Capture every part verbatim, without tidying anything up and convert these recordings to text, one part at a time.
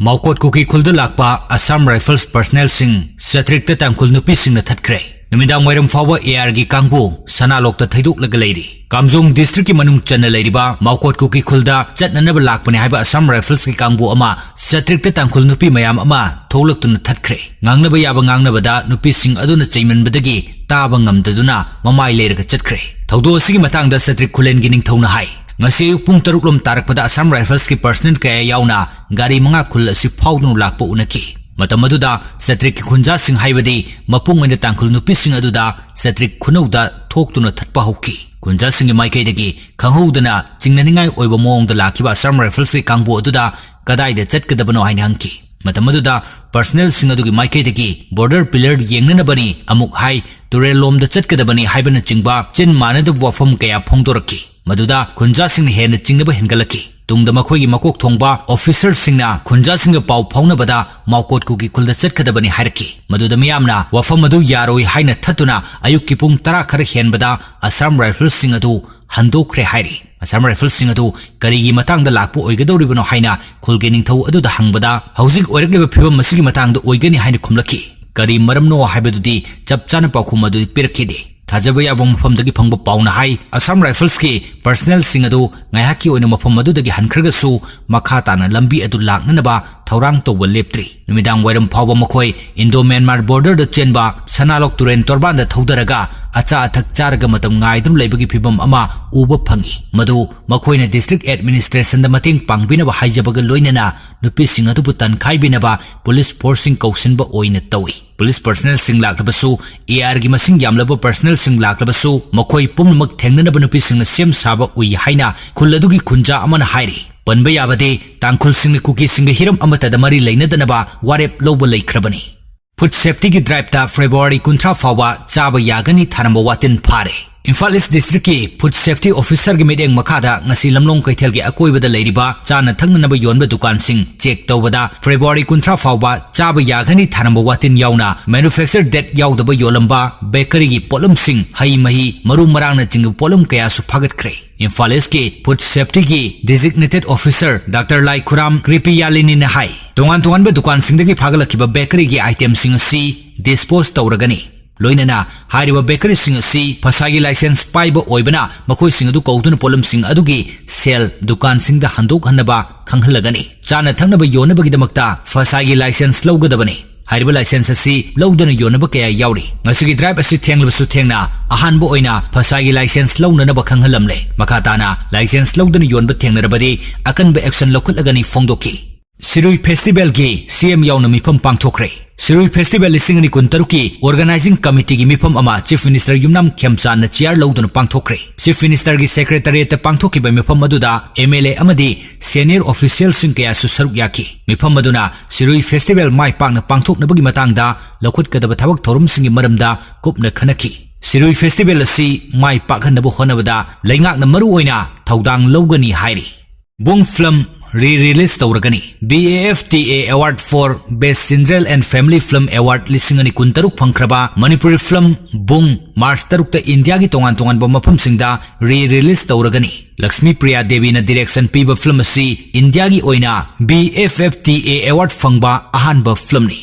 ꯃꯥꯎꯀꯣꯠ ꯀꯨꯀꯤ ꯈꯨꯜꯗ ꯂꯥꯛꯄ Assam Rifles personnelꯁꯤꯡ ꯆꯥꯇ꯭ꯔꯤꯛꯇ ꯇꯥꯡꯈꯨꯜ ꯅꯨꯄꯤꯁꯤꯡꯅ ꯊꯠꯈ꯭ꯔꯦ꯫ ꯅꯨꯃꯤꯗꯥꯡ ꯋꯥꯏꯔꯝ ꯐꯥꯎꯕ ARꯒꯤ ꯀꯥꯡꯕꯨ ꯁꯅꯥꯂꯣꯛꯇ ꯊꯩꯗꯣꯛꯂꯒ ꯂꯩꯔꯤ꯫ ꯀꯥꯝꯖꯣꯡ districtꯀꯤ ꯃꯅꯨꯡ ꯆꯟꯅ ꯂꯩꯔꯤꯕ ꯃꯥꯎꯀꯣꯠ ꯀꯨꯀꯤ ꯈꯨꯜꯗ ꯆꯠꯅꯅꯕ ꯂꯥꯛꯄꯅꯦ ꯍꯥꯏꯕ Assam Riflesꯀꯤ ꯀꯥꯡꯕꯨ ꯑꯃ ꯆꯥꯇ꯭ꯔꯤꯛꯇ ꯇꯥꯡꯈꯨꯜ ꯅꯨꯄꯤ ꯃꯌꯥꯝ ꯑꯃ ꯊꯣꯛꯂꯛꯇꯨꯅ ꯊꯠꯈ꯭ꯔꯦ꯫ ꯉꯥꯡꯅꯕ ꯌꯥꯕ ꯉꯥꯡꯅꯕꯗ ꯅꯨꯄꯤꯁꯤꯡ ꯑꯗꯨꯅ ꯆꯩꯃꯟꯕꯗꯒꯤ ꯇꯥꯕ ꯉꯝꯗꯗꯨꯅ ꯃꯃꯥꯏ ꯂꯩꯔꯒ ꯆꯠꯈ꯭ꯔꯦ꯫ ꯊꯧꯗꯣꯛ ꯑꯁꯤꯒꯤ ꯃꯇꯥꯡꯗ ꯆꯥꯇ꯭ꯔꯤꯛ ꯈꯨꯂꯦꯟꯒꯤ ꯅꯤꯡꯊꯧꯅ ꯍꯥꯏ, ꯉꯁꯤ ꯑꯌꯨꯛ ꯄꯨꯡ ꯇꯔꯨꯛ ꯂꯣꯝ ꯇꯥꯔꯛꯄꯗ Assam Riflesꯀꯤ personnel ꯀꯌꯥ ꯌꯥꯎꯅ ꯒꯥꯔꯤ ꯃꯉꯥ ꯈꯨꯜ ꯑꯁꯤ ꯐꯥꯎꯗꯨꯅ ꯂꯥꯛꯄ ꯎꯅꯈꯤ꯫ ꯃꯇꯝ ꯑꯗꯨꯗ ꯆꯥꯇ꯭ꯔꯤꯛꯀꯤ ꯈꯨꯟꯖꯥꯁꯤꯡ, ꯍꯥꯏꯕꯗꯤ ꯃꯄꯨꯡ ꯑꯣꯏꯅ ꯇꯥꯡꯈꯨꯜ ꯅꯨꯄꯤꯁꯤꯡ ꯑꯗꯨꯗ ꯆꯥꯇ꯭ꯔꯤꯛ ꯈꯨꯅꯧꯗ ꯊꯣꯛꯇꯨꯅ ꯊꯠꯄ ꯍꯧꯈꯤ꯫ ꯈꯨꯟꯖꯥꯁꯤꯡꯒꯤ ꯃꯥꯏꯀꯩꯗꯒꯤ ꯈꯪꯍꯧꯗꯅ ꯆꯤꯡꯅꯅꯤꯡꯉꯥꯏ ꯑꯣꯏꯕ ꯃꯑꯣꯡꯗ ꯂꯥꯛꯈꯤꯕ Assam Riflesꯀꯤ ꯀꯥꯡꯕꯨ ꯑꯗꯨꯗ ꯀꯗꯥꯏꯗ ꯆꯠꯀꯗꯕꯅꯣ ꯍꯥꯏꯅ ꯍꯪꯈꯤ꯫ ꯃꯇꯝ ꯑꯗꯨꯗ personnelꯁꯤꯡ ꯑꯗꯨꯒꯤ ꯃꯥꯏꯀꯩꯗꯒꯤ border pillar ꯌꯦꯡꯅꯅꯕꯅꯤ, ꯑꯃꯨꯛ ꯍꯥꯏ, ꯇꯨꯔꯦꯜ ꯂꯣꯝꯗ ꯆꯠꯀꯗꯕꯅꯤ ꯍꯥꯏꯕꯅꯆꯤꯡꯕ ꯆꯤꯟ ꯃꯥꯟꯅꯗꯕ ꯋꯥꯐꯝ ꯀꯌꯥ ꯐꯣꯡꯗꯣꯔꯛꯈꯤ꯫ ꯃꯗꯨꯗ ꯈꯨꯟꯖꯥꯁꯤꯡꯅ ꯍꯦꯟꯅ ꯆꯤꯡꯅꯕ ꯍꯦꯟꯒꯠꯂꯛꯈꯤ꯫ ꯇꯨꯡꯗ ꯃꯈꯣꯏꯒꯤ ꯃꯀꯣꯛ ꯊꯣꯡꯕ officerꯁꯤꯡꯅ ꯈꯨꯟꯖꯥꯁꯤꯡꯒ ꯄꯥꯎ ꯐꯥꯎꯅꯕꯗ ꯃꯥꯎꯀꯣꯠ ꯀꯨꯀꯤ ꯈꯨꯜꯗ ꯆꯠꯀꯗꯕꯅꯤ ꯍꯥꯏꯔꯛꯈꯤ꯫ ꯃꯗꯨꯗ ꯃꯤꯌꯥꯝꯅ ꯋꯥꯐꯝ ꯑꯗꯨ ꯌꯥꯔꯣꯏ ꯍꯥꯏꯅ ꯊꯠꯇꯨꯅ ꯑꯌꯨꯛꯀꯤ ꯄꯨꯡ ꯇꯔꯥ ꯈꯔ ꯍꯦꯟꯕꯗ Assam Riflesꯁꯤꯡ ꯑꯗꯨ ꯍꯟꯗꯣꯛꯈ꯭ꯔꯦ ꯍꯥꯏꯔꯤ꯫ Assam Riflesꯁꯤꯡ ꯑꯗꯨ ꯀꯔꯤꯒꯤ ꯃꯇꯥꯡꯗ ꯂꯥꯛꯄ ꯑꯣꯏꯒꯗꯧꯔꯤꯕꯅꯣ ꯍꯥꯏꯅ ꯈꯨꯜꯒꯤ ꯅꯤꯡꯊꯧ ꯑꯗꯨꯗ ꯍꯪꯕꯗ, ꯍꯧꯖꯤꯛ ꯑꯣꯏꯔꯛꯂꯤꯕ ꯐꯤꯕꯝ ꯑꯁꯤꯒꯤ ꯃꯇꯥꯡꯗ ꯑꯣꯏꯒꯅꯤ ꯍꯥꯏꯅ ꯈꯨꯝꯂꯛꯈꯤ꯫ ꯀꯔꯤ ꯃꯔꯝꯅꯣ ꯍꯥꯏꯕꯗꯨꯗꯤ ꯆꯞ ꯆꯥꯅ ꯄꯥꯎꯈꯨꯝ ꯑꯗꯨꯗꯤ ꯄꯤꯔꯛꯈꯤꯗꯦ꯫ ꯊꯥꯖꯕ ꯌꯥꯕ ꯃꯐꯝꯗꯒꯤ ꯐꯪꯕ ꯄꯥꯎꯅ ꯍꯥꯏ, Assam Riflesꯀꯤ personnelꯁꯤꯡ ꯑꯗꯨ ꯉꯥꯏꯍꯥꯛꯀꯤ ꯑꯣꯏꯅ ꯃꯐꯝ ꯑꯗꯨꯗꯒꯤ ꯍꯟꯈ꯭ꯔꯒꯁꯨ ꯃꯈꯥ ꯇꯥꯅ ꯂꯝꯕꯤ ꯑꯗꯨ ꯂꯥꯛꯅꯅꯕ ꯊꯧꯔꯥꯡ ꯇꯧꯕ ꯂꯦꯞꯇ꯭ꯔꯤ꯫ ꯅꯨꯃꯤꯗꯥꯡ ꯋꯥꯏꯔꯝ ꯐꯥꯎꯕ ꯃꯈꯣꯏ Indo-Myanmar borderꯗ ꯆꯦꯟꯕ ꯁꯅꯥꯂꯣꯛ ꯇꯨꯔꯦꯟ ꯇꯣꯔꯕꯥꯟꯗ ꯊꯧꯗꯔꯒ ꯑꯆꯥ ꯑꯊꯛ ꯆꯥꯔꯒ ꯃꯇꯝ ꯉꯥꯏꯗꯨꯅ ꯂꯩꯕꯒꯤ ꯐꯤꯕꯝ ꯑꯃ ꯎꯕ ꯐꯪꯏ꯫ ꯃꯗꯨ ꯃꯈꯣꯏꯅ district administrationꯗ ꯃꯇꯦꯡ ꯄꯥꯡꯕꯤꯅꯕ ꯍꯥꯏꯖꯕꯒ ꯂꯣꯏꯅꯅ ꯅꯨꯄꯤꯁꯤꯡ ꯑꯗꯨꯕꯨ ꯇꯟꯈꯥꯏꯕꯤꯅꯕ police forceꯁꯤꯡ ꯀꯧꯁꯤꯟꯕ ꯑꯣꯏꯅ ꯇꯧꯏ꯫ Police personnelꯁꯤꯡ ꯂꯥꯛꯂꯕꯁꯨ ARꯒꯤ ꯃꯁꯤꯡ ꯌꯥꯝꯂꯕ personnelꯁꯤꯡ ꯂꯥꯛꯂꯕꯁꯨ ꯃꯈꯣꯏ ꯄꯨꯝꯅꯃꯛ ꯊꯦꯡꯅꯅꯕ ꯅꯨꯄꯤꯁꯤꯡꯅ ꯁꯦꯝ ꯁꯥꯕ ꯎꯏ ꯍꯥꯏꯅ ꯈꯨꯜ ꯑꯗꯨꯒꯤ ꯈꯨꯟꯖꯥ ꯑꯃꯅ ꯍꯥꯏꯔꯤ꯫ ꯄꯟꯕ ꯌꯥꯕꯗꯤ ꯇꯥꯡꯈꯨꯜꯁꯤꯡꯅ ꯀꯨꯀꯤꯁꯤꯡꯒ ꯍꯤꯔꯝ ꯑꯃꯠꯇꯗ ꯃꯔꯤ ꯂꯩꯅꯗꯅꯕ ꯋꯥꯔꯦꯞ ꯂꯧꯕ ꯂꯩꯈ꯭ꯔꯕꯅꯤ꯫ Food safetyꯒꯤ driveꯇ February ꯀꯨꯟꯊ꯭ꯔꯥ ꯐꯥꯎꯕ ꯆꯥꯕ ꯌꯥꯒꯅꯤ ꯊꯥꯔꯝꯕ ꯋꯥꯇꯤꯟ ꯐꯥꯔꯦ꯫ Imphal East districtꯀꯤ food safety officerꯒꯤ ꯃꯤꯠꯌꯦꯡ ꯃꯈꯥꯗ ꯉꯁꯤ ꯂꯝꯂꯣꯡ ꯀꯩꯊꯦꯜꯒꯤ ꯑꯀꯣꯏꯕꯗ ꯂꯩꯔꯤꯕ ꯆꯥꯅ ꯊꯛꯅꯅꯕ ꯌꯣꯟꯕ ꯗꯨꯀꯥꯟꯁꯤꯡ check ꯇꯧꯕꯗ February ꯀꯨꯟꯊ꯭ꯔꯥ ꯐꯥꯎꯕ ꯆꯥꯕ ꯌꯥꯒꯅꯤ ꯊꯥꯔꯝꯕ ꯋꯥꯇꯤꯟ ꯌꯥꯎꯅ manufacture date ꯌꯥꯎꯗꯕ ꯌꯣꯜꯂꯝꯕ bakeryꯒꯤ ꯄꯣꯠꯂꯝꯁꯤꯡ, ꯍꯩ ꯃꯍꯤ, ꯃꯔꯨ ꯃꯔꯥꯡꯅꯆꯤꯡꯕ ꯄꯣꯠꯂꯝ ꯀꯌꯥꯁꯨ ꯐꯥꯒꯠꯈ꯭ꯔꯦ꯫ Imphal Eastꯀꯤ food safetyꯒꯤ designated officer Doctor ꯂꯥꯏꯈꯨꯔꯥꯝ ꯀ꯭ꯔꯤꯄꯤꯌꯥꯂꯤꯅꯤꯅ ꯍꯥꯏ, ꯇꯣꯉꯥꯟ ꯇꯣꯉꯥꯟꯕ ꯗꯨꯀꯥꯟꯁꯤꯡꯗꯒꯤ ꯐꯥꯒꯠꯂꯛꯈꯤꯕ ꯕꯦꯀꯔꯤꯒꯤ ꯑꯥꯏꯇꯦꯝꯁꯤꯡ ꯑꯁꯤ ꯗꯤꯁꯄꯣꯖ ꯇꯧꯔꯒꯅꯤ꯫ ꯂꯣꯏꯅꯅ ꯍꯥꯏꯔꯤꯕ ꯕꯦꯀꯔꯤꯁꯤꯡ ꯑꯁꯤ ꯐꯁꯥꯒꯤ ꯂꯥꯏꯁꯦꯟꯁ ꯄꯥꯏꯕ ꯑꯣꯏꯕꯅ ꯃꯈꯣꯏꯁꯤꯡ ꯑꯗꯨ ꯀꯧꯗꯨꯅ ꯄꯣꯠꯂꯝꯁꯤꯡ ꯑꯗꯨꯒꯤ ꯁꯦꯜ ꯗꯨꯀꯥꯟꯁꯤꯡꯗ ꯍꯟꯗꯣꯛꯍꯟꯅꯕ ꯈꯪꯍꯜꯂꯒꯅꯤ꯫ ꯆꯥꯅ ꯊꯛꯅꯕ ꯌꯣꯟꯅꯕꯒꯤꯗꯃꯛꯇ ꯐꯁꯥꯒꯤ ꯂꯥꯏꯁꯦꯟꯁ ꯂꯧꯒꯗꯕꯅꯤ꯫ ꯍꯥꯏꯔꯤꯕ ꯂꯥꯏꯁꯦꯟꯁ ꯑꯁꯤ ꯂꯧꯗꯅ ꯌꯣꯟꯅꯕ ꯀꯌꯥ ꯌꯥꯎꯔꯤ꯫ ꯉꯁꯤꯒꯤ ꯗ꯭ꯔꯥꯏꯕ ꯑꯁꯤ ꯊꯦꯡꯂꯕꯁꯨ ꯊꯦꯡꯅ ꯑꯍꯥꯟꯕ ꯑꯣꯏꯅ ꯐꯁꯥꯒꯤ ꯂꯥꯏꯁꯦꯟꯁ ꯂꯧꯅꯅꯕ ꯈꯪꯍꯜꯂꯝꯂꯦ꯫ ꯃꯈꯥ ꯇꯥꯅ ꯂꯥꯏꯁꯦꯟꯁ ꯂꯧꯗꯅ ꯌꯣꯟꯕ ꯊꯦꯡꯅꯔꯕꯗꯤ ꯑꯀꯟꯕ ꯑꯦꯛꯁꯟ ꯂꯧꯈꯠꯂꯒꯅꯤ ꯐꯣꯡꯗꯣꯛꯈꯤ꯫ ꯁꯤꯔꯨꯏ ꯐꯦꯁꯇꯤꯚꯦꯜꯒꯤ ꯁꯤꯑꯦꯝ ꯌꯥꯎꯅ ꯃꯤꯐꯝ ꯄꯥꯡꯊꯣꯛꯈ꯭ꯔꯦ꯫ ꯁꯤꯔꯨꯏ ꯐꯦꯁꯇꯤꯚꯦꯜ ꯂꯤꯁꯤꯡ ꯑꯅꯤ ꯀꯨꯟꯇꯔꯨꯛꯀꯤ ꯑꯣꯔꯒꯅꯥꯏꯖꯤꯡ ꯀꯃꯤꯇꯤꯒꯤ ꯃꯤꯐꯝ ꯑꯃ ꯆꯤꯐ ꯃꯤꯅꯤꯁꯇꯔ ꯌꯨꯝꯅꯥꯝ ꯈꯦꯝꯆꯥꯟꯅ ꯆꯤꯌꯥꯔ ꯂꯧꯗꯨꯅ ꯄꯥꯡꯊꯣꯛꯈ꯭ꯔꯦ꯫ ꯆꯤꯐ ꯃꯤꯅꯤꯁꯇꯔꯒꯤ ꯁꯦꯀ꯭ꯔꯦꯇꯔꯤꯌꯦꯠꯇ ꯄꯥꯡꯊꯣꯛꯈꯤꯕ ꯃꯤꯐꯝ ꯑꯗꯨꯗ ꯑꯦꯝ ꯑꯦꯜ ꯑꯦ ꯑꯃꯗꯤ ꯁꯦꯅꯤꯌꯔ ꯑꯣꯐꯤꯁꯤꯌꯦꯜꯁꯤꯡ ꯀꯌꯥꯁꯨ ꯁꯔꯨꯛ ꯌꯥꯈꯤ꯫ ꯃꯤꯐꯝ ꯑꯗꯨꯅ ꯁꯤꯔꯨꯏ ꯐꯦꯁꯇꯤꯚꯦꯜ ꯃꯥꯏ ꯄꯥꯛꯅ ꯄꯥꯡꯊꯣꯛꯅꯕꯒꯤ ꯃꯇꯥꯡꯗ ꯂꯧꯈꯠꯀꯗꯕ ꯊꯕꯛ ꯊꯧꯔꯝꯁꯤꯡꯒꯤ ꯃꯔꯝꯗ ꯀꯨꯞꯅ ꯈꯟꯅꯈꯤ꯫ ꯁꯤꯔꯨꯏ ꯐꯦꯁꯇꯤꯚꯦꯜ ꯑꯁꯤ ꯃꯥꯏ ꯄꯥꯛꯍꯟꯅꯕ ꯍꯣꯠꯅꯕꯗ ꯂꯩꯉꯥꯛꯅ ꯃꯔꯨꯑꯣꯏꯅ ꯊꯧꯗꯥꯡ ꯂꯧꯒꯅꯤ ꯍꯥꯏꯔꯤ꯫ ꯕꯨꯡ ꯐꯤꯂꯝ ꯔꯤ ꯔꯤꯂꯤꯖ ꯇꯧꯔꯒꯅꯤ꯫ B A F T A Award for Best General and Family Film Award ꯂꯤꯁꯤꯡ ꯑꯅꯤ ꯀꯨꯟꯇꯔꯨꯛ ꯐꯪꯈ꯭ꯔꯕ ꯃꯅꯤꯄꯨꯔꯤ ꯐꯤꯂꯝ ꯕꯨꯡ ꯃꯥꯔꯆ ꯇꯔꯨꯛꯇ ꯏꯟꯗꯤꯌꯥꯒꯤ ꯇꯣꯉꯥꯟ ꯇꯣꯉꯥꯟꯕ ꯃꯐꯝꯁꯤꯡꯗ ꯔꯤ ꯔꯤꯂꯤꯖ ꯇꯧꯔꯒꯅꯤ꯫ ꯂꯛꯁꯃꯤ ꯄ꯭ꯔꯤꯌꯥ ꯗꯦꯕꯤꯅ ꯗꯤꯔꯦꯛꯁꯟ ꯄꯤꯕ ꯐꯤꯂꯝ ꯑꯁꯤ ꯏꯟꯗꯤꯌꯥꯒꯤ ꯑꯣꯏꯅ B F F T A Award ꯐꯪꯕ ꯑꯍꯥꯟꯕ ꯐꯤꯂꯝꯅꯤ꯫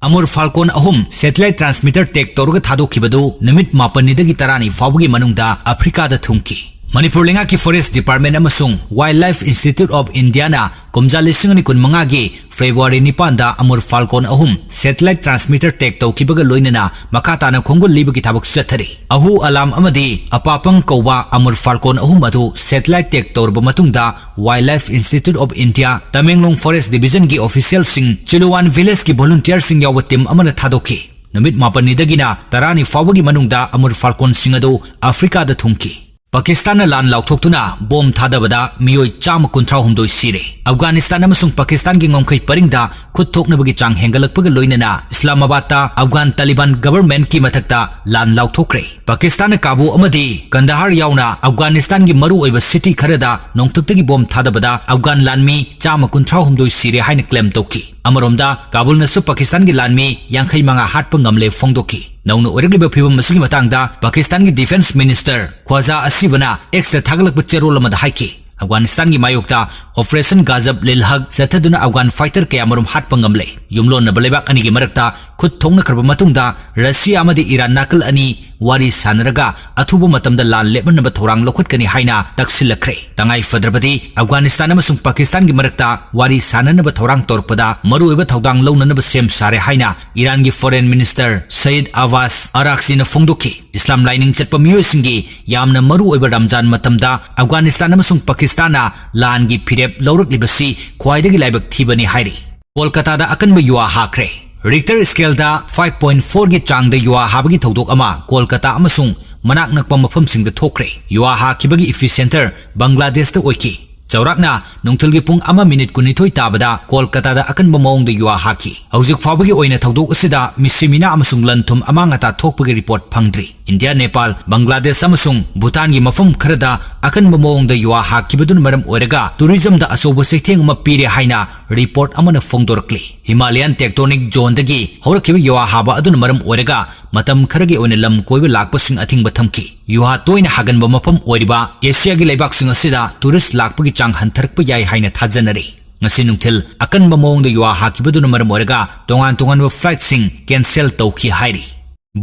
ꯑꯃꯨꯔ ꯐꯥꯜꯀꯣꯟ ꯑꯍꯨꯝ ꯁꯦꯇꯦꯂꯥꯏꯠ ꯇ꯭ꯔꯥꯟꯁꯃꯤꯇꯔ ꯇꯦꯒ ꯇꯧꯔꯒ ꯊꯥꯗꯣꯛꯈꯤꯕꯗꯨ ꯅꯨꯃꯤꯠ ꯃꯥꯄꯟꯅꯤꯗꯒꯤ ꯇꯔꯥꯅꯤ ꯐꯥꯎꯕꯒꯤ ꯃꯅꯨꯡꯗ ꯑꯐ꯭ꯔꯤꯀꯥꯗ ꯊꯨꯡꯈꯤ꯫ ꯃꯅꯤꯄꯨꯔ ꯂꯩꯉꯥꯛꯀꯤ ꯐꯣꯔꯦꯁ ꯗꯤꯄꯥꯔꯠꯃꯦꯟ ꯑꯃꯁꯨꯡ ꯋꯥꯏꯜꯗ ꯂꯥꯏꯐ ꯏꯟꯁꯇꯤꯇ꯭ꯌꯨꯠ ꯑꯣꯐ ꯏꯟꯗꯤꯌꯥꯅ ꯀꯨꯝꯖꯥ ꯂꯤꯁꯤꯡ ꯑꯅꯤ ꯀꯨꯟꯃꯉꯥꯒꯤ ꯐꯦꯕ꯭ꯔꯨꯋꯥꯔꯤ ꯅꯤꯄꯥꯟꯗ ꯑꯃꯨꯔ ꯐꯥꯜꯀꯣꯟ ꯑꯍꯨꯝ ꯁꯦꯇꯦꯂꯥꯏꯠ ꯇ꯭ꯔꯥꯟꯁꯃꯤꯇꯔ ꯇꯦꯒ ꯇꯧꯈꯤꯕꯒ ꯂꯣꯏꯅꯅ ꯃꯈꯥ ꯇꯥꯅ ꯈꯣꯡꯒꯨꯜ ꯂꯤꯕꯒꯤ ꯊꯕꯛꯁꯨ ꯆꯠꯊꯔꯤ꯫ ꯑꯍꯨ ꯑꯂꯥꯝ ꯑꯃꯗꯤ ꯑꯄꯥꯄꯪ ꯀꯧꯕ ꯑꯃꯨꯔ ꯐꯥꯜꯀꯣꯟ ꯑꯍꯨꯝ ꯑꯗꯨ ꯁꯦꯇꯦꯂꯥꯏꯠ ꯇꯦꯒ ꯇꯧꯔꯕ ꯃꯇꯨꯡꯗ wildlife institute of India, Tamenglong forest ꯗꯤꯕꯤꯖꯟꯒꯤ ꯑꯣꯐꯤꯁꯤꯌꯦꯜꯁꯤꯡ, ꯆꯤꯂꯨꯋꯥꯟ ꯚꯤꯂꯦꯖꯀꯤ ꯚꯣꯂꯨꯟꯇꯤꯌꯔꯁꯤꯡ ꯌꯥꯎꯕ ꯇꯤꯝ ꯑꯃꯅ ꯊꯥꯗꯣꯛꯈꯤ꯫ ꯅꯨꯃꯤꯠ ꯃꯥꯄꯟꯅꯤꯗꯒꯤꯅ ꯇꯔꯥꯅꯤ ꯐꯥꯎꯕꯒꯤ ꯃꯅꯨꯡꯗ ꯑꯃꯨꯔ ꯐꯥꯜꯀꯣꯟꯁꯤꯡ ꯑꯗꯨ ꯑꯐ꯭ꯔꯤꯀꯥꯗ ꯊꯨꯡꯈꯤ꯫ ꯄꯥꯀꯤꯁꯇꯥꯟꯅ ꯂꯥꯟ ꯂꯥꯎꯊꯣꯛꯇꯨꯅ ꯕꯣꯝ ꯊꯥꯗꯕꯗ ꯃꯤꯑꯣꯏ ꯆꯥꯝꯃ ꯀꯨꯟꯊ꯭ꯔꯥ ꯍꯨꯝꯗꯣꯏ ꯁꯤꯔꯦ꯫ ꯑꯐꯒꯥꯅꯤꯁꯇꯥꯟ ꯑꯃꯁꯨꯡ ꯄꯥꯀꯤꯁꯇꯥꯟꯒꯤ ꯉꯝꯈꯩ ꯄꯔꯤꯡꯗ ꯈꯨꯠ ꯊꯣꯛꯅꯕꯒꯤ ꯆꯥꯡ ꯍꯦꯟꯒꯠꯂꯛꯄꯒ ꯂꯣꯏꯅꯅ ꯏꯁꯂꯥꯃꯥꯕꯥꯗꯇ ꯑꯐꯒꯥꯟ ꯇꯥꯂꯤꯕꯥꯟ ꯒꯚꯔꯟꯃꯦꯟꯠꯀꯤ ꯃꯊꯛꯇ ꯂꯥꯟ ꯂꯥꯎꯊꯣꯛꯈ꯭ꯔꯦ꯫ ꯄꯥꯀꯤꯁꯇꯥꯟꯅ ꯀꯥꯕꯨ ꯑꯃꯗꯤ ꯀꯟꯗꯍꯥꯔ ꯌꯥꯎꯅ ꯑꯐꯒꯥꯅꯤꯁꯇꯥꯟꯒꯤ ꯃꯔꯨꯑꯣꯏꯕ ꯁꯤꯇꯤ ꯈꯔꯗ ꯅꯣꯡꯊꯛꯇꯒꯤ ꯕꯣꯝ ꯊꯥꯗꯕꯗ ꯑꯐꯒꯥꯟ ꯂꯥꯟꯃꯤ ꯆꯥꯝꯃ ꯀꯨꯟꯊ꯭ꯔꯥ ꯍꯨꯝꯗꯣꯏ ꯁꯤꯔꯦ ꯍꯥꯏꯅ ꯀ꯭ꯂꯦꯝ ꯇꯧꯈꯤ꯫ ꯑꯃꯔꯣꯝꯗ, ꯀꯥꯕꯨꯜꯅꯁꯨ ꯄꯥꯀꯤꯁꯇꯥꯟꯒꯤ ꯂꯥꯟꯃꯤ ꯌꯥꯡꯈꯩ ꯃꯉꯥ ꯍꯥꯠꯄ ꯉꯝꯂꯦ ꯐꯣꯡꯗꯣꯛꯈꯤ꯫ ꯅꯧꯅ ꯑꯣꯏꯔꯛꯂꯤꯕ ꯐꯤꯚꯝ ꯑꯁꯤꯒꯤ ꯃꯇꯥꯡꯗ ꯄꯥꯀꯤꯁꯇꯥꯟꯒꯤ ꯗꯤꯐꯦꯟꯁ ꯃꯤꯅꯤꯁꯇꯔ ꯈ꯭ꯋꯥꯖꯥ ꯑꯁꯤꯕꯅ ꯑꯦꯛꯁꯇ ꯊꯥꯒꯠꯂꯛꯄ ꯆꯦꯔꯣꯜ ꯑꯃꯗ ꯍꯥꯏꯈꯤ, ꯑꯐꯒꯥꯅꯤꯁꯇꯥꯟꯒꯤ ꯃꯥꯌꯣꯛꯇ Operation Ghazab-ul-Haq ꯆꯠꯊꯗꯨꯅ ꯑꯐꯒꯥꯟ fighter ꯀꯌꯥꯃꯔꯨꯝ ꯍꯥꯠꯄ ꯉꯝꯂꯦ꯫ ꯌꯨꯝꯂꯣꯟꯅꯕ ꯂꯩꯕꯥꯛ ꯑꯅꯤꯒꯤ ꯃꯔꯛꯇ ꯈꯨꯠ ꯊꯣꯛꯅꯈ꯭ꯔꯕ ꯃꯇꯨꯡꯗ ꯔꯁꯤꯌꯥ ꯑꯃꯗꯤ ꯏꯔꯥꯟ ꯅꯥꯀꯜ ꯑꯅꯤ ꯋꯥꯔꯤ ꯁꯥꯟꯅꯔꯒ ꯑꯊꯨꯕ ꯃꯇꯝꯗ ꯂꯥꯟ ꯂꯦꯞꯍꯟꯅꯕ ꯊꯧꯔꯥꯡ ꯂꯧꯈꯠꯀꯅꯤ ꯍꯥꯏꯅ ꯇꯛꯁꯤꯜꯂꯛꯈ꯭ꯔꯦ꯫ ꯇꯉꯥꯏ ꯐꯗ꯭ꯔꯕꯗꯤ ꯑꯐꯒꯥꯅꯤꯁꯇꯥꯟ ꯑꯃꯁꯨꯡ ꯄꯥꯀꯤꯁꯇꯥꯟꯒꯤ ꯃꯔꯛꯇ ꯋꯥꯔꯤ ꯁꯥꯟꯅꯅꯕ ꯊꯧꯔꯥꯡ ꯇꯧꯔꯛꯄꯗ ꯃꯔꯨꯑꯣꯏꯕ ꯊꯧꯗꯥꯡ ꯂꯧꯅꯅꯕ ꯁꯦꯝ ꯁꯥꯔꯦ ꯍꯥꯏꯅ ꯏꯔꯥꯟꯒꯤ Foreign Minister Saeed Abbas Araghchina ꯐꯣꯡꯗꯣꯛꯈꯤ꯫ ꯏꯁꯂꯥꯝ ꯂꯥꯏꯅꯤꯡ ꯆꯠꯄ ꯃꯤꯑꯣꯏꯁꯤꯡꯒꯤ ꯌꯥꯝꯅ ꯃꯔꯨꯑꯣꯏꯕ ꯔꯝꯖꯥꯟ ꯃꯇꯝꯗ ꯑꯐꯒꯥꯅꯤꯁꯇꯥꯟ ꯑꯃꯁꯨꯡ ꯄꯥꯀꯤꯁꯇꯥꯟꯅ ꯂꯥꯟꯒꯤ ꯐꯤꯔꯦꯞ ꯂꯧꯔꯛꯂꯤꯕꯁꯤ ꯈ꯭ꯋꯥꯏꯗꯒꯤ ꯂꯥꯏꯕꯛ ꯊꯤꯕꯅꯤ ꯍꯥꯏꯔꯤ꯫ ꯀꯣꯜꯀꯇꯥꯗ ꯑꯀꯟꯕ ꯌꯨꯍꯥ ꯍꯥꯈ꯭ꯔꯦ꯫ Richter scale-ꯗ five point four-ꯒꯤ ꯆꯥꯡꯗ ꯌꯨꯍꯥ ꯍꯥꯕꯒꯤ ꯊꯧꯗꯣꯛ ꯑꯃ ꯀꯣꯜꯀꯇꯥ ꯑꯃꯁꯨꯡ ꯃꯅꯥꯛ ꯅꯛꯄ ꯃꯐꯝꯁꯤꯡꯗ ꯊꯣꯛꯈ꯭ꯔꯦ꯫ ꯌꯨꯍꯥ ꯍꯥꯈꯤꯕꯒꯤ epicenter ꯕꯪꯒ꯭ꯂꯥꯗꯦꯁꯇ ꯑꯣꯏꯈꯤ꯫ ꯆꯥꯎꯔꯥꯛꯅ ꯅꯨꯡꯊꯤꯜꯒꯤ ꯄꯨꯡ ꯑꯃ ꯃꯤꯅꯤꯠ ꯀꯨꯟꯅꯤꯊꯣꯏ ꯇꯥꯕꯗ ꯀꯣꯜꯀꯇꯥꯗ ꯑꯀꯟꯕ ꯃꯑꯣꯡꯗ ꯌꯨꯍꯥ ꯍꯥꯈꯤ꯫ ꯍꯧꯖꯤꯛ ꯐꯥꯎꯕꯒꯤ ꯑꯣꯏꯅ ꯊꯧꯗꯣꯛ ꯑꯁꯤꯗ ꯃꯤꯁꯤ ꯃꯤꯅꯥ ꯑꯃꯁꯨꯡ ꯂꯟ ꯊꯨꯝ ꯑꯃꯥꯡ ꯑꯇꯥ ꯊꯣꯛꯄꯒꯤ ꯔꯤꯄꯣꯔꯠ ꯐꯪꯗ꯭ꯔꯤ꯫ ꯏꯟꯗꯤꯌꯥ, ꯅꯦꯄꯥꯜ, ꯕꯪꯒ꯭ꯂꯥꯗꯦꯁ ꯑꯃꯁꯨꯡ ꯚꯨꯇꯥꯟꯒꯤ ꯃꯐꯝ ꯈꯔꯗ ꯑꯀꯟꯕ ꯃꯑꯣꯡꯗ ꯌꯨꯍꯥ ꯍꯥꯈꯤꯕꯗꯨꯅ ꯃꯔꯝ ꯑꯣꯏꯔꯒ tourism-ꯗ ꯑꯆꯧꯕ ꯆꯩꯊꯦꯡ ꯑꯃ ꯄꯤꯔꯦ ꯍꯥꯏꯅ ꯔꯤꯄꯣꯔꯠ ꯑꯃꯅ ꯐꯣꯡꯗꯣꯔꯛꯂꯤ꯫ Himalayan tectonic zone-ꯗꯒꯤ ꯍꯧꯔꯛꯈꯤꯕ ꯌꯨꯍꯥ ꯍꯥꯕ ꯑꯗꯨꯅ ꯃꯔꯝ ꯑꯣꯏꯔꯒ ꯃꯇꯝ ꯈꯔꯒꯤ ꯑꯣꯏꯅ ꯂꯝ ꯀꯣꯏꯕ ꯂꯥꯛꯄꯁꯤꯡ ꯑꯊꯤꯡꯕ ꯊꯝꯈꯤ꯫ ꯌꯨꯍꯥ ꯇꯣꯏꯅ ꯍꯥꯒꯟꯕ ꯃꯐꯝ ꯑꯣꯏꯔꯤꯕ ꯑꯦꯁꯤꯌꯥꯒꯤ ꯂꯩꯕꯥꯛꯁꯤꯡ ꯑꯁꯤꯗ tourist ꯂꯥꯛꯄꯒꯤ ꯆꯥꯡ ꯍꯟꯊꯔꯛꯄ ꯌꯥꯏ ꯍꯥꯏꯅ ꯊꯥꯖꯅꯔꯤ꯫ ꯉꯁꯤ ꯅꯨꯡꯊꯤꯜ ꯑꯀꯟꯕ ꯃꯑꯣꯡꯗ ꯌꯨꯍꯥ ꯍꯥꯈꯤꯕꯗꯨꯅ ꯃꯔꯝ ꯑꯣꯏꯔꯒ ꯇꯣꯉꯥꯟ ꯇꯣꯉꯥꯟꯕ flight-ꯁꯤꯡ cancel ꯇꯧꯈꯤ ꯍꯥꯏꯔꯤ꯫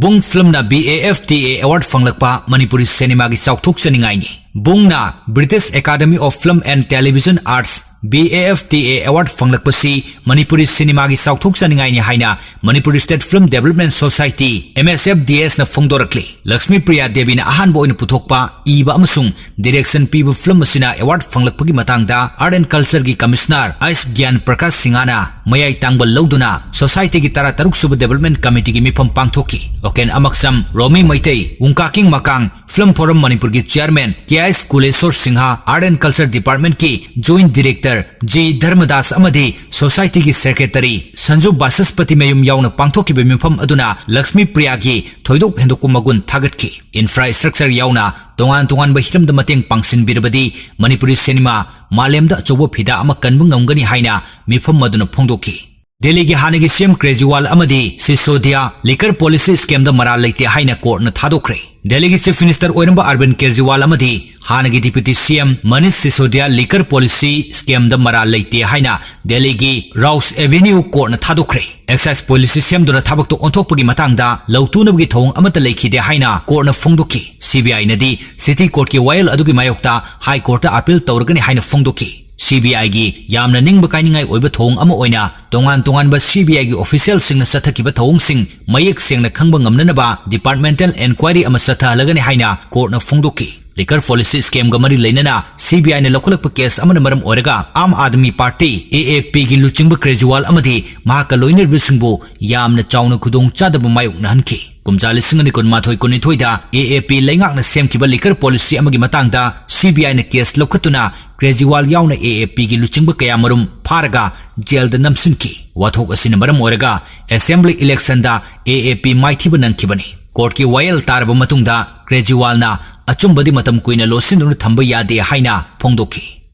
ꯕꯨꯡ film-ꯅ B A F T A award ꯐꯪꯂꯛꯄ Manipuri ꯁꯤꯅꯦꯃꯥꯒꯤ ꯆꯥꯎꯊꯣꯛꯆꯅꯤꯡꯉꯥꯏꯅꯤ꯫ ꯕꯨꯡꯅ British Academy of Film and Television Arts, B A F T A award ꯐꯪꯂꯛꯄꯁꯤ Manipuri ꯁꯤꯅꯦꯃꯥꯒꯤ ꯆꯥꯎꯊꯣꯛꯆꯅꯤꯡꯉꯥꯏꯅꯤ ꯍꯥꯏꯅ Manipur State Film Development Society, M S F D S-ꯅ ꯐꯣꯡꯗꯣꯔꯛꯂꯤ꯫ Lakshmi Priya ꯗꯦꯕꯤꯅ ꯑꯍꯥꯟꯕ ꯑꯣꯏꯅ ꯄꯨꯊꯣꯛꯄ, ꯏꯕ ꯑꯃꯁꯨꯡ direction ꯄꯤꯕ film ꯑꯁꯤꯅ award ꯐꯪꯂꯛꯄꯒꯤ ꯃꯇꯥꯡꯗ Art and Culture-ꯒꯤ Commissioner ꯑꯩꯆ ꯒ꯭ꯌꯥꯟ ꯄ꯭ꯔꯀꯥꯁ ꯁꯤꯡꯍꯅ ꯃꯌꯥꯏ ꯇꯥꯡꯕ ꯂꯧꯗꯨꯅ Society-ꯒꯤ ꯇꯔꯥꯇꯔꯨꯛ ꯁꯨꯕ Development Committee-ꯒꯤ ꯃꯤꯐꯝ ꯄꯥꯡꯊꯣꯛꯈꯤ꯫ ꯑꯣꯀꯦꯟ ꯑꯃꯛꯁꯝ, ꯔꯣꯃꯤ ꯃꯩꯇꯩ, ꯋꯨꯡꯀꯥꯀꯤꯡ ꯃꯀꯥꯡ, Film Forum ꯃꯅꯤꯄꯨꯔꯒꯤ chairman K I S ꯀꯨꯂꯦꯁꯣꯔ Singh, Art and Culture Department-ꯀꯤ joint director G ꯙꯔꯃꯗꯥꯁ ꯑꯃꯗꯤ Society-ꯒꯤ secretary ꯁꯟꯖꯨ ꯕꯥꯁꯁꯄꯇꯤ ꯃꯌꯨꯝ ꯌꯥꯎꯅ ꯄꯥꯡꯊꯣꯛꯈꯤꯕ ꯃꯤꯐꯝ ꯑꯗꯨꯅ ꯂꯛꯁꯃꯤ ꯄ꯭ꯔꯤꯌꯥꯒꯤ ꯊꯣꯏꯗꯣꯛ ꯍꯦꯟꯗꯣꯛꯄ ꯃꯒꯨꯟ ꯊꯥꯒꯠꯈꯤ꯫ Infrastructure ꯌꯥꯎꯅ ꯇꯣꯉꯥꯟ ꯇꯣꯉꯥꯟꯕ ꯍꯤꯔꯝꯗ ꯃꯇꯦꯡ ꯄꯥꯡꯁꯤꯟꯕꯤꯔꯕꯗꯤ ꯃꯅꯤꯄꯨꯔꯤ ꯁꯤꯅꯦꯃꯥ ꯃꯥꯂꯦꯝꯗ ꯑꯆꯧꯕ ꯐꯤꯗꯥ ꯑꯃ ꯀꯟꯕ ꯉꯝꯒꯅꯤ ꯍꯥꯏꯅ ꯃꯤꯐꯝ ꯑꯗꯨꯅ ꯐꯣꯡꯗꯣꯛꯈꯤ꯫ ꯗꯦꯜꯂꯤꯒꯤ ꯍꯥꯟꯅꯒꯤ ꯁꯤ ꯑꯦꯝ ꯀ꯭ꯔꯦꯖꯤꯋꯥꯜ ꯑꯃꯗꯤ ꯁꯤꯁꯣꯗꯤꯌꯥ ꯂꯤꯀꯔ ꯄꯣꯂꯤꯁꯤ ꯁ꯭ꯀꯦꯝꯗ ꯃꯔꯥꯜ ꯂꯩꯇꯦ ꯍꯥꯏꯅ ꯀꯣꯔꯠꯅ ꯊꯥꯗꯣꯛꯈ꯭ꯔꯦ꯫ ꯗꯦꯜꯂꯤꯒꯤ ꯆꯤꯐ ꯃꯤꯅꯤꯁꯇꯔ ꯑꯣꯏꯔꯝꯕ ꯑꯔꯕꯤꯟꯗ ꯀ꯭ꯔꯦꯖꯤꯋꯥꯜ ꯑꯃꯗꯤ ꯍꯥꯟꯅꯒꯤ ꯗꯤꯄ꯭ꯌꯨꯇꯤ ꯁꯤ ꯑꯦꯝ ꯃꯅꯤꯁ ꯁꯤꯁꯣꯗꯤꯌꯥ ꯂꯤꯀꯔ ꯄꯣꯂꯤꯁꯤ ꯁ꯭ꯀꯦꯝꯗ ꯃꯔꯥꯜ ꯂꯩꯇꯦ ꯍꯥꯏꯅ ꯗꯦꯜꯂꯤꯒꯤ ꯔꯥꯎꯁ ꯑꯦꯚꯦꯅ꯭ꯌꯨ ꯀꯣꯔꯠꯅ ꯊꯥꯗꯣꯛꯈ꯭ꯔꯦ꯫ ꯑꯦꯛꯁꯥꯏꯖ ꯄꯣꯂꯤꯁꯤ ꯁꯦꯝꯗꯨꯅ ꯊꯕꯛꯇ ꯑꯣꯟꯊꯣꯛꯄꯒꯤ ꯃꯇꯥꯡꯗ ꯂꯧꯇꯨꯅꯕꯒꯤ ꯊꯧꯑꯣꯡ ꯑꯃꯠꯇ ꯂꯩꯈꯤꯗꯦ ꯍꯥꯏꯅ ꯀꯣꯔꯠꯅ ꯐꯣꯡꯗꯣꯛꯈꯤ꯫ ꯁꯤ ꯕꯤ ꯑꯥꯏꯅꯗꯤ ꯁꯤꯇꯤ ꯀꯣꯔꯠꯀꯤ ꯋꯥꯌꯦꯜ ꯑꯗꯨꯒꯤ ꯃꯥꯌꯣꯛꯇ ꯍꯥꯏ ꯀꯣꯔꯠꯇ ꯑꯄꯤꯜ ꯇꯧꯔꯒꯅꯤ ꯍꯥꯏꯅ ꯐꯣꯡꯗꯣꯛꯈꯤ꯫ ꯁꯤ ꯕꯤ ꯑꯥꯏꯒꯤ ꯌꯥꯝꯅ ꯅꯤꯡꯕ ꯀꯥꯏꯅꯤꯡꯉꯥꯏ ꯑꯣꯏꯕ ꯊꯧꯑꯣꯡ ꯑꯃ ꯑꯣꯏꯅ ꯇꯣꯉꯥꯟ ꯇꯣꯉꯥꯟꯕ ꯁꯤ ꯕꯤ ꯑꯥꯏꯒꯤ ꯑꯣꯐꯤꯁꯤꯌꯦꯜꯁꯤꯡꯅ ꯆꯠꯊꯈꯤꯕ ꯊꯧꯑꯣꯡꯁꯤꯡ ꯃꯌꯦꯛ ꯁꯦꯡꯅ ꯈꯪꯕ ꯉꯝꯅꯅꯕ ꯗꯤꯄꯥꯔꯠꯃꯦꯟꯇꯦꯜ ꯏꯟꯀ꯭ꯋꯥꯏꯔꯤ ꯑꯃ ꯆꯠꯊꯍꯜꯂꯒꯅꯤ ꯍꯥꯏꯅ ꯀꯣꯔꯠꯅ ꯐꯣꯡꯗꯣꯛꯈꯤ꯫ ꯂꯤꯀꯔ ꯄꯣꯂꯤꯁꯤ ꯁ꯭ꯀꯦꯝꯒ ꯃꯔꯤ ꯂꯩꯅꯅ ꯁꯤ ꯕꯤ ꯑꯥꯏꯅ ꯂꯧꯈꯠꯂꯛꯄ ꯀꯦꯁ ꯑꯃꯅ ꯃꯔꯝ ꯑꯣꯏꯔꯒ ꯑꯥꯝ ꯑꯥꯗꯃꯤ ꯄꯥꯔꯇꯤ, ꯑꯦ ꯑꯦ ꯄꯤꯒꯤ ꯂꯨꯆꯤꯡꯕ ꯀ꯭ꯔꯦꯖꯤꯋꯥꯜ ꯑꯃꯗꯤ ꯃꯍꯥꯛꯀ ꯂꯣꯏꯅꯔꯤꯕꯁꯤꯡꯕꯨ ꯌꯥꯝꯅ ꯆꯥꯎꯅ ꯈꯨꯗꯣꯡꯆꯥꯗꯕ ꯃꯥꯌꯣꯛꯅꯍꯟꯈꯤ꯫ ꯀꯨꯝꯖꯥ ꯂꯤꯁꯤꯡ ꯑꯅꯤ ꯀꯨꯟꯃꯥꯊꯣꯏ ꯀꯨꯟꯅꯤꯊꯣꯏꯗ ꯑꯦ ꯑꯦ ꯄꯤ ꯂꯩꯉꯥꯛꯅ ꯁꯦꯝꯈꯤꯕ ꯂꯤꯀꯔ ꯄꯣꯂꯤꯁꯤ ꯑꯃꯒꯤ ꯃꯇꯥꯡꯗ ꯁꯤ ꯕꯤ ꯑꯥꯏꯅ ꯀꯦꯁ ꯂꯧꯈꯠꯇꯨꯅ ꯀ꯭ꯔꯦꯖꯤꯋꯥꯜ ꯌꯥꯎꯅ ꯑꯦ ꯑꯦ ꯄꯤꯒꯤ ꯂꯨꯆꯤꯡꯕ ꯀꯌꯥꯃꯔꯨꯝ ꯐꯥꯔꯒ ꯖꯦꯜꯗ ꯅꯝꯁꯤꯟꯈꯤ꯫ ꯋꯥꯊꯣꯛ ꯑꯁꯤꯅ ꯃꯔꯝ ꯑꯣꯏꯔꯒ ꯑꯦꯁꯦꯝꯕ꯭ꯂꯤ ꯏꯂꯦꯛꯁꯟꯗ ꯑꯦ ꯑꯦ ꯄꯤ ꯃꯥꯏꯊꯤꯕ ꯅꯪꯈꯤꯕꯅꯤ꯫ ꯀꯣꯔꯠꯀꯤ ꯋꯥꯌꯦꯜ ꯇꯥꯔꯕ ꯃꯇꯨꯡꯗ ꯀ꯭ꯔꯦꯖꯤꯋꯥꯜꯅ ꯑꯆꯨꯝꯕꯗꯤ ꯃꯇꯝ ꯀꯨꯏꯅ ꯂꯣꯠꯁꯤꯟꯗꯨꯅ ꯊꯝꯕ ꯌꯥꯗꯦ ꯍꯥꯏꯅ ꯐꯣꯡꯗꯣꯛꯈꯤ꯫